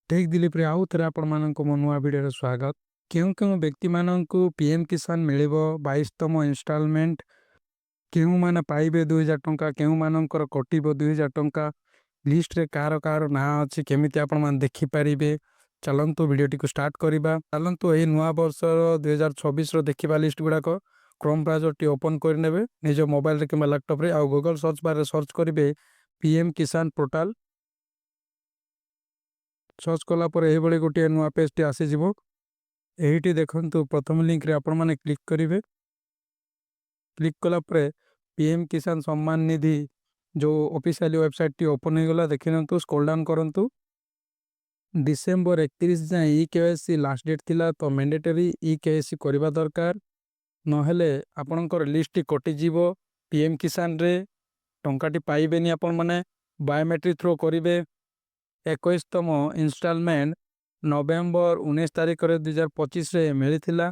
Take ଦିଲୀପରେ ଆଉ ଥରେ ଆପଣମାନଙ୍କୁ ମୋ ନୂଆ ଭିଡ଼ିଓରେ ସ୍ୱାଗତ। କେଉଁ କେଉଁ ବ୍ୟକ୍ତିମାନଙ୍କୁ ପିଏମ୍ କିଷାନ ମିଳିବ 22ତମ ଇନଷ୍ଟଲମେଣ୍ଟ, କେଉଁମାନେ ପାଇବେ 2000 ଟଙ୍କା, କେଉଁମାନଙ୍କର କଟିବ 2000 ଟଙ୍କା, ଲିଷ୍ଟରେ କାହାର କାହାର ନାଁ ଅଛି, କେମିତି ଆପଣମାନେ ଦେଖିପାରିବେ, ଚାଲନ୍ତୁ ଭିଡ଼ିଓଟିକୁ ଷ୍ଟାର୍ଟ କରିବା। ଚାଲନ୍ତୁ, ଏହି ନୂଆ ବର୍ଷର 2026ର ଦେଖିବା ଲିଷ୍ଟ ଗୁଡ଼ାକ। କ୍ରୋମ୍ ବ୍ରାଉଜରଟି ଓପନ୍ କରିନେବେ ନିଜ ମୋବାଇଲରେ କିମ୍ବା ଲ୍ୟାପଟପ୍ରେ ଆଉ ଗୁଗଲ୍ ସର୍ଚ୍ଚ ବାରରେ ସର୍ଚ୍ଚ କରିବେ ପିଏମ୍ କିଷାନ ପୋର୍ଟାଲ। ସର୍ଚ୍ଚ କଲା ପରେ ଏହିଭଳି ଗୋଟିଏ ନୂଆ ପେଜ୍ଟି ଆସିଯିବ। ଏଇଠି ଦେଖନ୍ତୁ, ପ୍ରଥମ ଲିଙ୍କରେ ଆପଣମାନେ କ୍ଲିକ୍ କରିବେ। କ୍ଲିକ୍ କଲା ପରେ ପିଏମ୍ କିଷାନ ସମ୍ମାନ ନିଧି ଯେଉଁ ଅଫିସିଆଲି ୱେବସାଇଟ୍ଟି ଓପନ୍ ହୋଇଗଲା। ଦେଖିନିଅନ୍ତୁ, ସ୍କ୍ରୋଲ୍ ଡାଉନ୍ କରନ୍ତୁ। ଡିସେମ୍ବର 31 ଯାଏଁ ଇ କେୱାଇସି ଲାଷ୍ଟ ଡେଟ୍ ଥିଲା, ତ ମ୍ୟାଣ୍ଡେଟରୀ ଇ କେୱାଇସି କରିବା ଦରକାର, ନହେଲେ ଆପଣଙ୍କର ଲିଷ୍ଟଟି କଟିଯିବ। ପିଏମ୍ କିଷାନରେ ଟଙ୍କାଟି ପାଇବେନି ଆପଣମାନେ। ବାୟୋମେଟ୍ରିକ୍ ଥ୍ରୋ କରିବେ। 21ତମ ଇନଷ୍ଟଲମେଣ୍ଟ ନଭେମ୍ବର 19 ତାରିଖରେ 2025ରେ ମିଳିଥିଲା।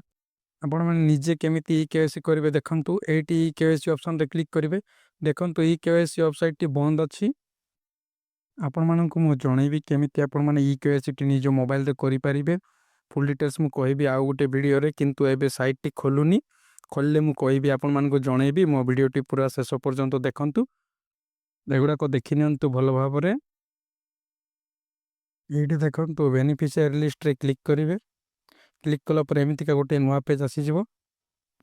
ଆପଣମାନେ ନିଜେ କେମିତି ଇ କେୱାଇସି କରିବେ, ଦେଖନ୍ତୁ। ଏଇଠି ଇ କେୱାଇସି ଅପସନ୍ରେ କ୍ଲିକ୍ କରିବେ। ଦେଖନ୍ତୁ, ଇ କେୱାଇସି ୱେବସାଇଟ୍ଟି ବନ୍ଦ ଅଛି। ଆପଣମାନଙ୍କୁ ମୁଁ ଜଣେଇବି କେମିତି ଆପଣମାନେ ଇ କେୱାଇସିଟି ନିଜ ମୋବାଇଲରେ କରିପାରିବେ। ଫୁଲ୍ ଡିଟେଲ୍ସ ମୁଁ କହିବି ଆଉ ଗୋଟେ ଭିଡ଼ିଓରେ, କିନ୍ତୁ ଏବେ ସାଇଟ୍ଟି ଖୋଲୁନି। ଖୋଲିଲେ ମୁଁ କହିବି, ଆପଣମାନଙ୍କୁ ଜଣେଇବି। ମୋ ଭିଡ଼ିଓଟି ପୁରା ଶେଷ ପର୍ଯ୍ୟନ୍ତ ଦେଖନ୍ତୁ। ଏଗୁଡ଼ାକ ଦେଖିନିଅନ୍ତୁ ଭଲ ଭାବରେ। ଏଇଠି ଦେଖନ୍ତୁ, ବେନିଫିସିଆରୀ ଲିଷ୍ଟରେ କ୍ଲିକ୍ କରିବେ। କ୍ଲିକ୍ କଲା ପରେ ଏମିତିକା ଗୋଟିଏ ନୂଆ ପେଜ୍ ଆସିଯିବ।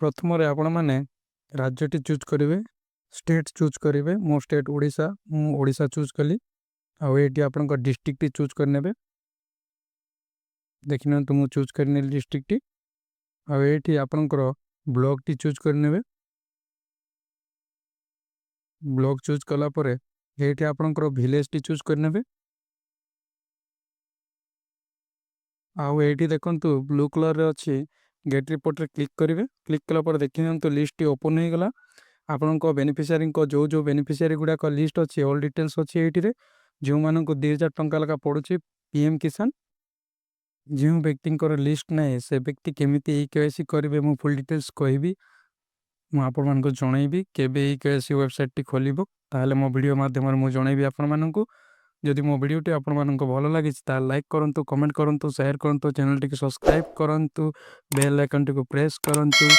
ପ୍ରଥମରେ ଆପଣମାନେ ରାଜ୍ୟଟି ଚୁଜ୍ କରିବେ, ଷ୍ଟେଟ୍ ଚୁଜ୍ କରିବେ। ମୋ ଷ୍ଟେଟ୍ ଓଡ଼ିଶା, ମୁଁ ଓଡ଼ିଶା ଚୁଜ୍ କଲି। ଆଉ ଏଇଠି ଆପଣଙ୍କ ଡିଷ୍ଟ୍ରିକ୍ଟଟି ଚୁଜ୍ କରିନେବେ। ଦେଖିନିଅନ୍ତୁ, ମୁଁ ଚୁଜ୍ କରିନେଲି ଡିଷ୍ଟ୍ରିକ୍ଟଟି। ଆଉ ଏଇଠି ଆପଣଙ୍କର ବ୍ଲକଟି ଚୁଜ୍ କରିନେବେ। ବ୍ଲକ ଚୁଜ୍ କଲା ପରେ ଏଇଠି ଆପଣଙ୍କର ଭିଲେଜଟି ଚୁଜ୍ କରିନେବେ। ଆଉ ଏଇଠି ଦେଖନ୍ତୁ, ବ୍ଲୁ କଲର୍ରେ ଅଛି, ଗେଟ୍ ରିପୋର୍ଟରେ କ୍ଲିକ୍ କରିବେ। କ୍ଲିକ୍ କଲା ପରେ ଦେଖିନିଅନ୍ତୁ, ଲିଷ୍ଟଟି ଓପନ୍ ହୋଇଗଲା। ଆପଣଙ୍କ ବେନିଫିସିଆରୀଙ୍କ ଯେଉଁ ଯେଉଁ ବେନିଫିସିଆରୀ ଗୁଡ଼ାକ ଲିଷ୍ଟ ଅଛି, ଅଲ୍ ଡିଟେଲ୍ସ ଅଛି ଏଇଠିରେ, ଯେଉଁମାନଙ୍କୁ 2000 ଟଙ୍କା ଲେଖା ପଡ଼ୁଛି ପିଏମ୍ କିଷାନ। ଯେଉଁ ବ୍ୟକ୍ତିଙ୍କର ଲିଷ୍ଟ ନାହିଁ, ସେ ବ୍ୟକ୍ତି କେମିତି ଇ କେୱାଇସି କରିବେ, ମୁଁ ଫୁଲ୍ ଡିଟେଲ୍ସ କହିବି। ମୁଁ ଆପଣମାନଙ୍କୁ ଜଣେଇବି କେବେ ଇ କେୱାଇସି ୱେବସାଇଟ୍ଟି ଖୋଲିବ, ତାହେଲେ ମୋ ଭିଡ଼ିଓ ମାଧ୍ୟମରେ ମୁଁ ଜଣେଇବି ଆପଣମାନଙ୍କୁ। ଯଦି ମୋ ଭିଡ଼ିଓଟି ଆପଣମାନଙ୍କୁ ଭଲ ଲାଗିଛି, ତାହେଲେ ଲାଇକ୍ କରନ୍ତୁ, କମେଣ୍ଟ କରନ୍ତୁ, ସେୟାର କରନ୍ତୁ, ଚ୍ୟାନେଲଟିକୁ ସବସ୍କ୍ରାଇବ୍ କରନ୍ତୁ, ବେଲ୍ ଆଇକନ୍ଟିକୁ ପ୍ରେସ୍ କରନ୍ତୁ।